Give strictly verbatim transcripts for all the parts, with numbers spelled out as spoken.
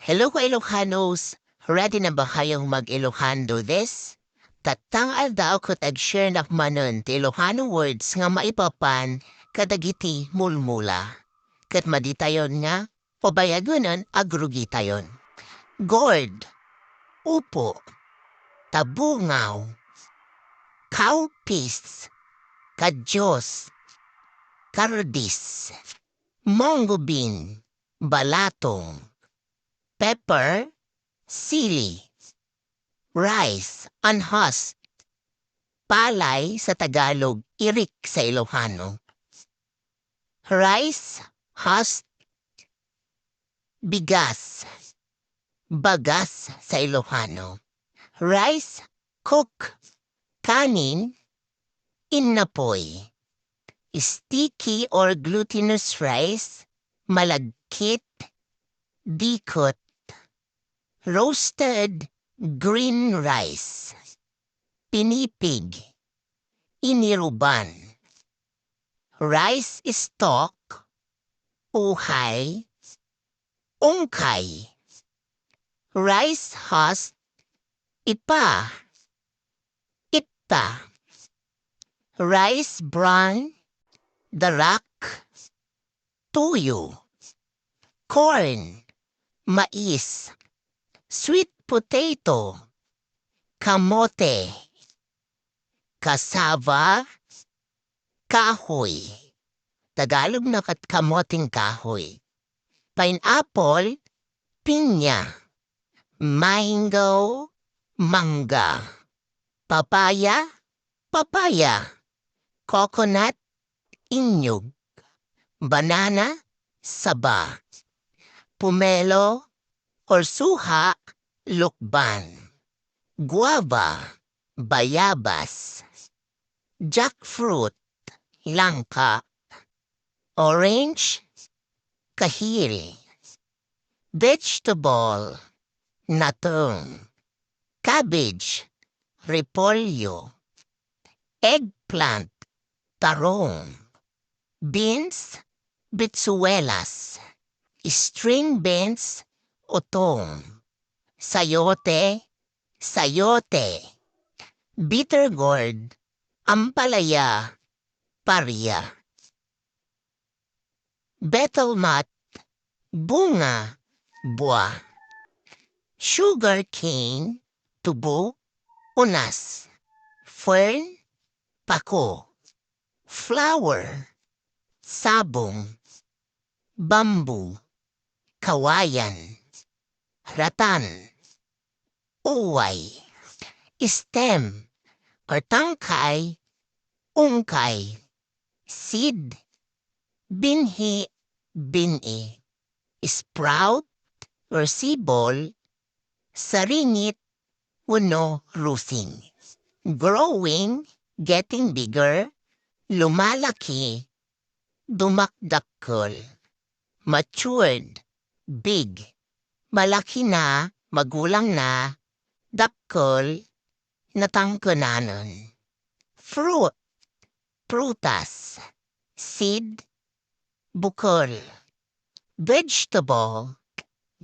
Hello, ka Ilocanos! Ready na ba kayong mag-Ilocano this? Tattang aldaw ket ag-share nak manen ti Ilocano words nga maipapan kadagiti mulmula. Ket maditayon nga pabayaganen, agrugitayon. Gourd, upo, tabungaw, cowpeas, kadios, kardis, munggo bean, balatong, pepper, sili, rice, an husk, palay sa Tagalog, irik sa Ilocano. Rice, husk, bigas, bagas sa Ilocano. Rice, cook, kanin, innapoy. Sticky or glutinous rice, malagkit, dikot. Roasted green rice, pinipig, iniruban. Rice stalk, uhay, ungkay. Rice husk, ipa, itta. Rice bran, darak, tuyo. Corn, mais. Sweet potato, kamote. Cassava, kahoy. Tagalog na ket kamoteng kahoy. Pineapple, pinya. Mango, mangga. Papaya, papaya. Coconut, inyog. Banana, saba. Pomelo or suha, lukban. Guava, bayabas. Jackfruit, langka. Orange, kahil. Vegetable, natong. Cabbage, repolyo. Eggplant, tarong. Beans, bitsuelas. String beans, utong. Sayote, sayote. Bitter gourd, ampalaya, paria. Betel nut, bunga, bua. Sugar cane, tubo, unas. Fern, pako. Flower, sabong. Bamboo, kawayan. Ratan, uway. Stem or tangkay, ungkay. Seed, binhi, bin-i. Sprout or sibol, saringit wenno rusing. Growing, getting bigger, lumalaki, dumakdakkel. Matured, big. Malaki na, magulang na, dakkel, natangkenanen. Fruit, prutas. Seed, bukel. Vegetable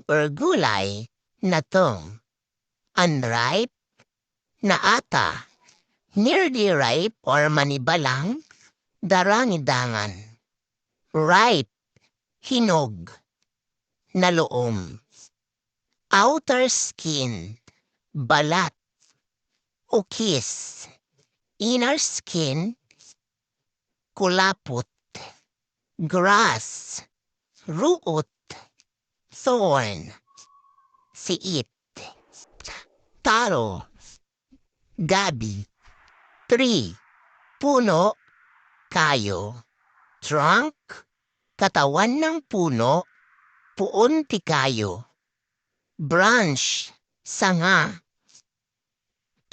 or gulay, natong. Unripe, naata. Nearly ripe or manibalang, darangidangan. Ripe, hinog, naloom. Outer skin, balat, ukis. Inner skin, kulapot. Grass, ruot. Thorn, siit. Taro, gabi. Tree, puno, kayo. Trunk, katawan ng puno, puon ti kayo. Branch, sanga.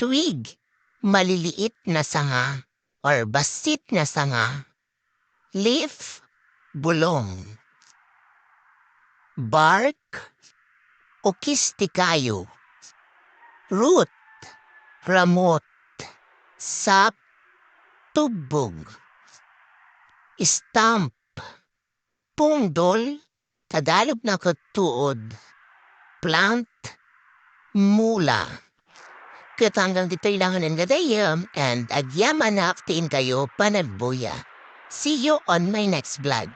Twig, maliliit na sanga or bassit na sanga. Leaf, bulong. Bark, ukis ti kayo. Root, ramot. Sap, tubbog. Stump, pungdol, Tagalog na ket tuod. plant mula. Ket hanggang ditoy lang nen gagayyem, and agyamanak ti inkayo panagbuya. See you on my next vlog.